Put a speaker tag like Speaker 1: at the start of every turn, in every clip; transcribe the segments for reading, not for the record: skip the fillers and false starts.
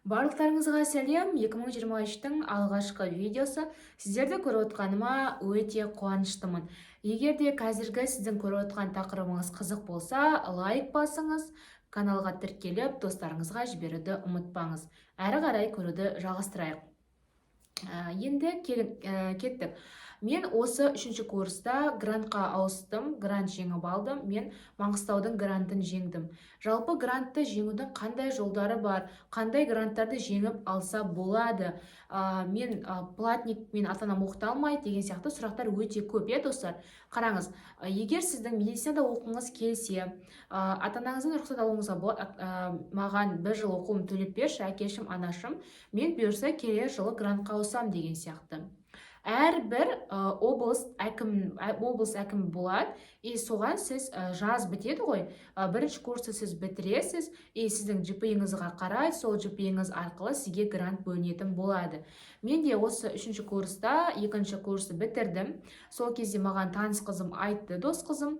Speaker 1: Барлықтарыңызға сәлем! 2023-тің алғашқы видеосы. Сіздерді көріп отқаныма өте қуаныштымын. Егер де қазіргі сіздің көріп отқан тақырыбыңыз қызық болса, лайк басыңыз, каналға тіркеліп, достарыңызға жіберуді ұмытпаңыз. Әрі қарай көруді жалғастырайық. Енді кеттік. Мен осы үшінші курста грантқа ауыстым, грант жеңіп алдым. Мен Маңғыстаудың грантын жеңдім. Жалпы, грантты жеңудің қандай жолдары бар, қандай гранттарды жеңіп алса болады, мен платник, мен ата анам оқыта алмайды деген сияқты сұрақтар өте көп, иә, достар? Қараңыз, егер сіздің медицинада оқығыңыз келсе, ата анаңыздан рұқсат алуыңызға болады: «Маған бір жыл оқуым төлеп берші, әкешім, анашым, мен бұйырса, келер жылы грантқа ауысамын» деген сияқты. Әрбір облыс әкімі болады, и соған сіз жаз бітеді ғой, бірінші курсты сіз бітіресіз, и сіздің GPA-ңызға қарай, сол GPA-ңыз арқылы сізге грант бөлінетін болады. Мен де осы үшінші курста екінші курсты бітірдім. Сол кезде маған таныс қызым айтты, дос қызым,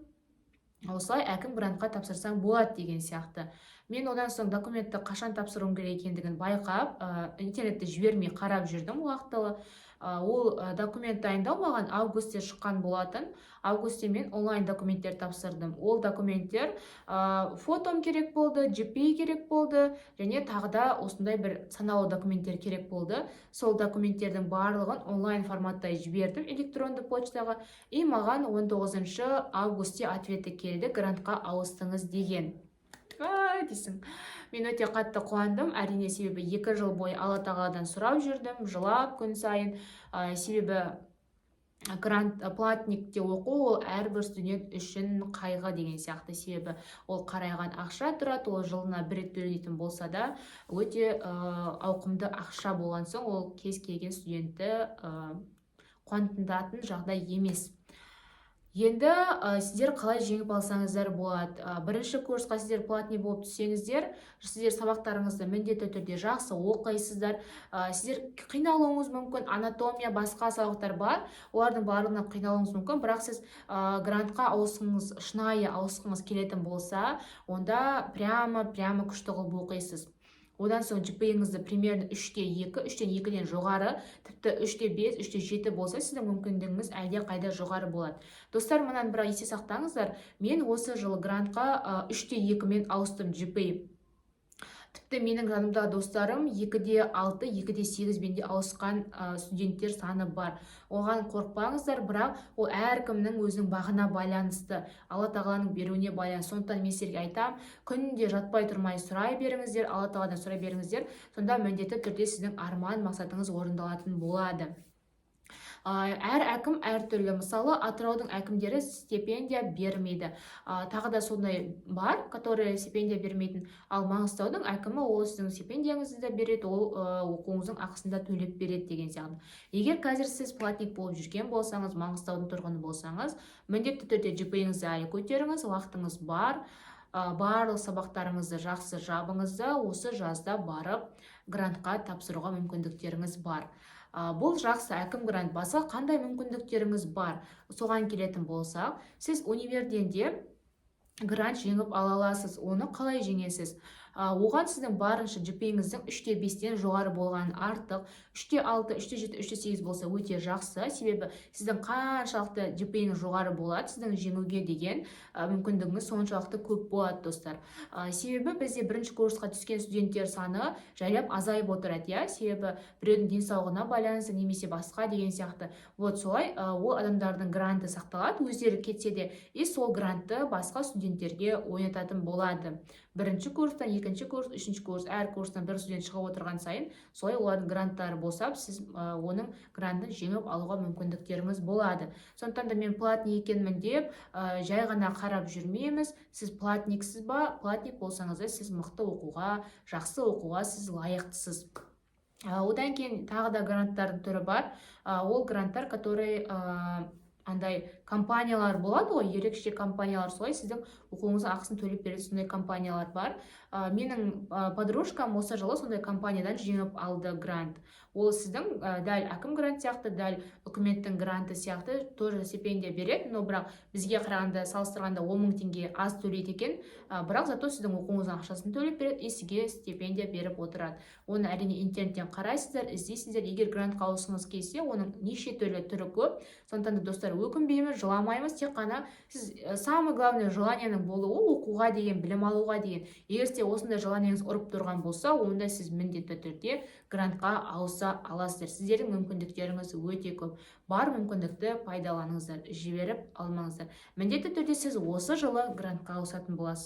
Speaker 1: осылай әкім грантқа тапсырсаң болады деген сияқты. Мен одан соң документті қашан тапсыруым керек екендігін байқап, интернетті жібермей қарап жүрдім уақытылы. Ол документ дайындау маған августте шыққан болатын. Августте мен онлайн документтер тапсырдым. Ол документтер фотом керек болды, GPA керек болды және тағы да осындай бір санаулы документтер керек болды. Сол документтердің барлығын онлайн форматта жібердім электронды почтаға, и маған 19 августте ответі келді: «Грантқа ауыстыңыз» деген. Ай дейсің, мен өте қатты қуандым, әрине, себебі 2 жыл бойы Алла тағаладан сұрап жүрдім, жылап күн сайын. Себебі грант, платникте оқу ол әрбір студент үшін қайғы деген сияқты, себебі ол қарайған ақша тұрады. Ол жылына бір рет төленетін болса да, өте ауқымды ақша болған соң, ол кез келген студентті қуантатын жағдай емес. Енді сіздер қалай жеңіп алсаңыздар болады? Бірінші курсқа сіздер платный болып түссеңіздер, сіздер сабақтарыңызды міндетті түрде жақсы оқисыздар. Сіздер қиналуыңыз мүмкін, анатомия, басқа сабақтар бар, олардың барлығынан қиналуыңыз мүмкін, бірақ сіз грантқа ауысқыңыз, шынайы ауысқыңыз келетін болса, онда прямо прямо күшті қылып оқисыз. Одан соң GPA-ңізді примерно 3,2, 3,2-ден жоғары, тіпті 3,5, 3,7 болса, сіздің мүмкіндігіңіз әлде қайда жоғары болады. Достар, мынаны бірақ есте сақтаңыздар: мен осы жылы грантқа 3,2-мен ауыстым GPA. Тіпті менің жанымда достарым 2,6, 2,8-бен де ауысқан студенттер саны бар. Оған қорықпаңыздар, бірақ ол әркімнің өзінің бағына байланысты, Алла тағаланың беруіне байланысты. Сондықтан мен сіздерге айтамын: күнде жатпай тұрмай сұрай беріңіздер, Алла тағаладан сұрай беріңіздер, сонда міндетті түрде сіздің арман мақсатыңыз орындалатын болады. Әр әкім әртүрлі. Мысалы, Атыраудың әкімдері стипендия бермейді, тағы да сондай бар, который стипендия бермейтін. Ал Маңғыстаудың әкімі ол сіздің стипендияңызды да береді, ол оқуыңыздың ақысын да төлеп береді деген сияқты. Егер қазір сіз платник болып жүрген болсаңыз, Маңғыстаудың тұрғыны болсаңыз, міндетті түрде GPA-ңізді әлі көтеріңіз, уақытыңыз бар. Барлық сабақтарыңызды жақсы жабыңыз да, осы жазда барып грантқа тапсыруға мүмкіндіктеріңіз бар. Бұл жақсы әкім грант. Басқа қандай мүмкіндіктеріңіз бар, соған келетін болсақ, сіз универден де грант жеңіп ала аласыз. Оны қалай жеңесіз? Оған сіздің барынша GPA-ңіздің 3,5-тен жоғары болғаны артық. 3,6, 3,7, 3,8 болса, өте жақсы, себебі сіздің қаншалықты GPA-ңіз жоғары болады, сіздің жеңуге деген мүмкіндігіңіз соншалықты көп болады, достар. Себебі бізде бірінші курсқа түскен студенттер саны жайлап азайып отырады, иә, себебі біреудің денсаулығына байланысты немесе басқа деген сияқты. Вот солай ол адамдардың гранты сақталады, өздері кетсе де, и сол грантты басқа студенттерге ойнататын болады. Бірінші курстан екінші курс, үшінші курс, әр курстан бір студент шығып отырған сайын, солай олардың гранттары босап, сіз оның грантын жеңіп алуға мүмкіндіктеріңіз болады. Сондықтан да мен платный екенмін деп жай ғана қарап жүрмейміз. Сіз платниксіз ба? Платник болсаңыз да, сіз мықты оқуға, жақсы оқуға сіз лайықтысыз. Одан кейін тағы да гранттардың түрі бар. Ол гранттар, который андай Компаниялар болады ғой, ерекше компаниялар, солай сіздің оқуыңыздың ақысын төлеп беретін сондай компаниялар бар. Менің подружкам осы жылы сондай компаниядан жеңіп алды грант. Ол сіздің дәл әкім грант сияқты, дәл үкіметтің гранты сияқты тоже стипендия береді, но бірақ бізге қарағанда, салыстырғанда 10 000 теңге аз төлейді екен. Бірақ зато сіздің оқуыңыздың ақшасын төлеп береді и сізге стипендия беріп отырады. Оны, әрине, интернеттен қарайсыздар, іздейсіздер. Егер грантқа ауысқыңыз келсе, оның неше түрлі түрі көп. Сондықтан да, достар, өкінбейміз, жыламаймыз. Тек қана сіз, самый главный, желанияның болуы оқуға деген, білім алуға деген. Егер сізде осындай желанияңыз ұрып тұрған болса, онда сіз міндетті түрде грантқа ауыса аласыздар. Сіздердің мүмкіндіктеріңіз өте көп. Бар мүмкіндікті пайдаланыңыздар, жіберіп алмаңыздар. Міндетті түрде сіз осы жылы грантқа ауысатын боласыз.